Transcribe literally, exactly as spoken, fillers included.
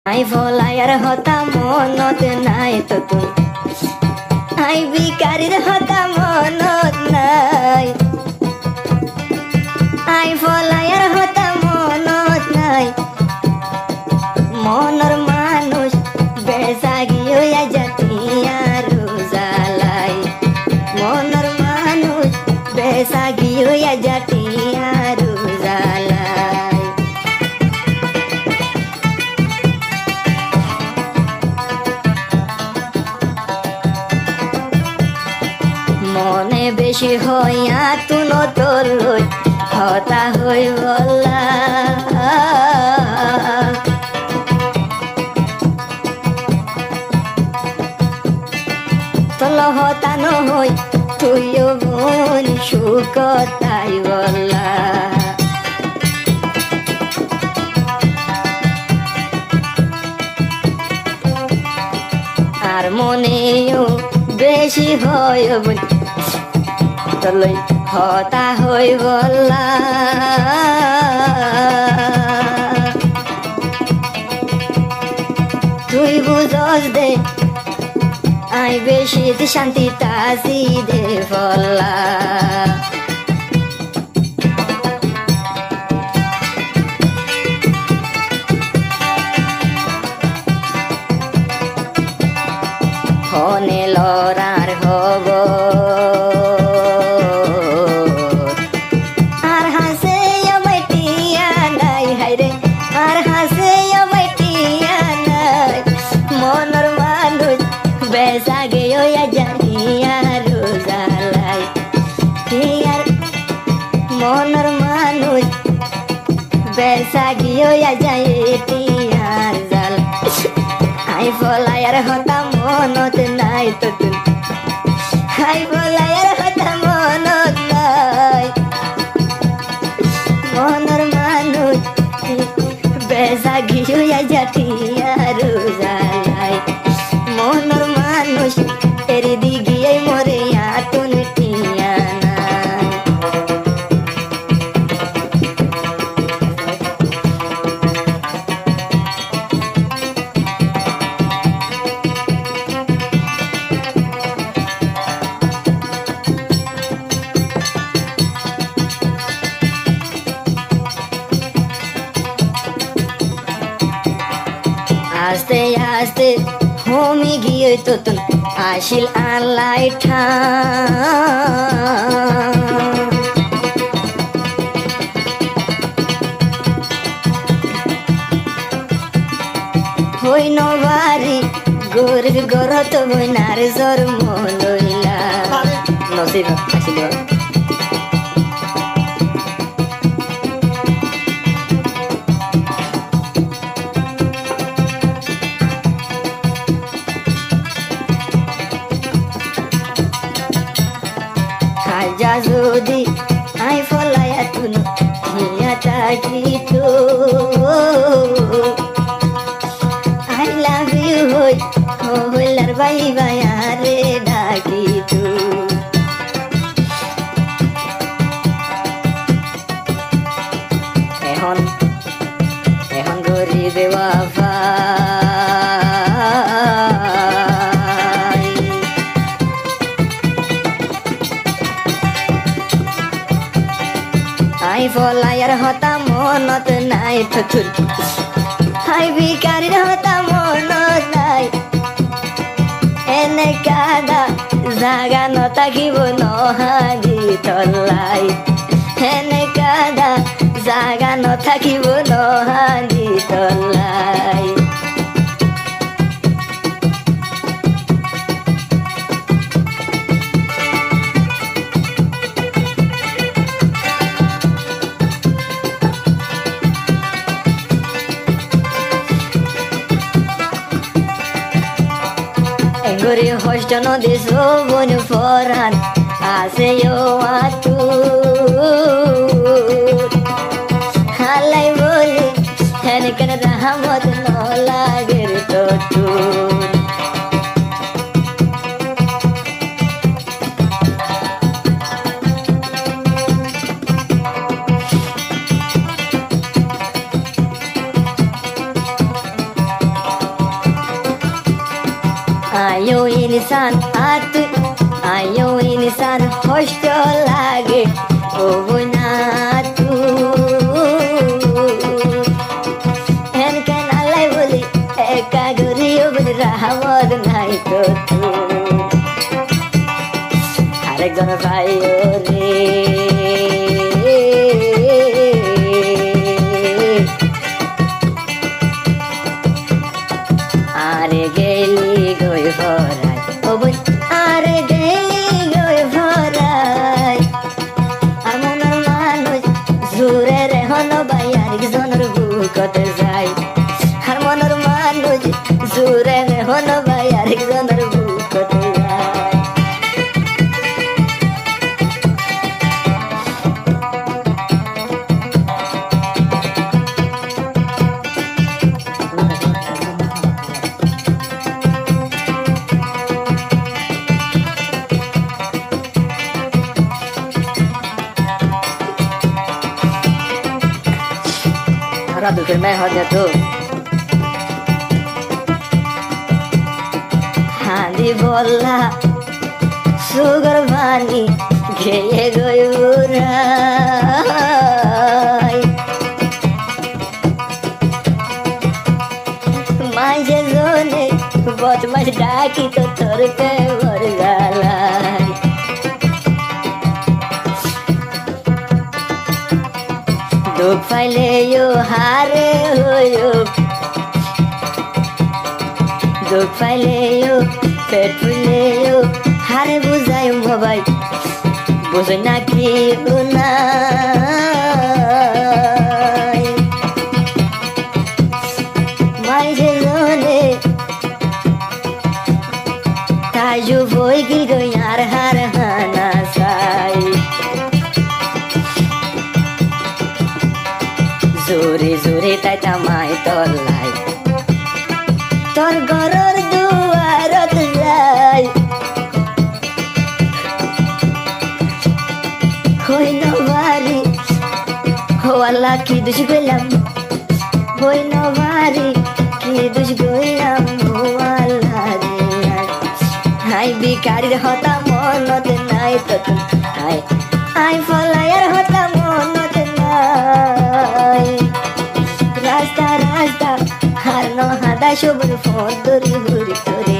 Aññí folayar hotá monot nái tottún. Aññí bikarir hotá monot nái. Aññí folayar hotá monot nái. Monor manúic besá giyói aijja thiañr zalái. Monor manúic besá giyói aijja thiañr zalái. Mone beci hoiyá tún ottór loi hotá hoibólla. Tolloi hotá nohoi, tui yó boin cúkot táibolla. Ar mone yó beci hoiyé boin, tolloi hotá hoibólla. Tui buzós de, aññí beci cánti tási de folla. Hone lorár hóbor. Añár hañsé yó bái thiañ nái, háire. Añár hañsé yó bái thiañ nái. Monor manúic besá giyói aijja thiañr zalái. Thiañr, monor manúic besá giyói aijja thiañr zalái. Aññí folayar hotá monot nái tottún. Aññí folayar hotá monot nái. Monor manúic besá giyói aijja thiañr zalái. Monor manúic eri di giyói more yáttun thiañ nái. Aste aste homi giyói tottún acíl añár lái than. Hoi no fari, gorib górot boinár zormo loila. Nosib acíl. Aijja zodi aññí folaiyattún thiañ tákitou, I love you hoi, hoilar bái báiyaré dhakitou. Ehón, ehón gorí bewafai. Aññí folaiyar hotá monot nái tottún. Aññí bikarir hotá monot nái. Ene kada zaga no tákibo no hañdi tollai. Ene kada zaga no tákibo no hañdi tollai. Engori hosto no diso boin foran asé yó attún. Allai boli, hénken rahamot no lager tottún. Aññí yó insán, aññí yó insán, hoshto lage, ó boin, añáttu. Hénke nalai bóli, ekká gorí ó boin, rahámot nái tottú. Arek zon faiyó re. Añáre geligói forai, ó boin, añáre geligói forai. Añár monor manúic zurere hono bái arek zonor bukot zai. Añár monor manúic zurere hono bái arek zonor bukot zai. Añára dukór mehóniyat. Hañdi bolla sukor faní giyé goi urai. Maincé zone bodmaic dhaki to tor bebor zalai. Duk faile yó hare hoiyum, duk faile yó, fet fuille yó, hare buzaiyum ó bái, buzói na kiyó nai. Maincé zone taajjub ói giyói añár hár hána sai. Zuri zuri taitam aññí tollai, tor góror duarot zai. Hoi no fari, ó Allah, ki duc goillám. Hoi no fari, ki duc goillám, ó Allah re. Aññí bikarir hotá monot nái tottú, aññí, aññí folaiyar hotá monot nái. Rasta rasta hár no hañdá, cóbor fóñt dóri gúri gúri.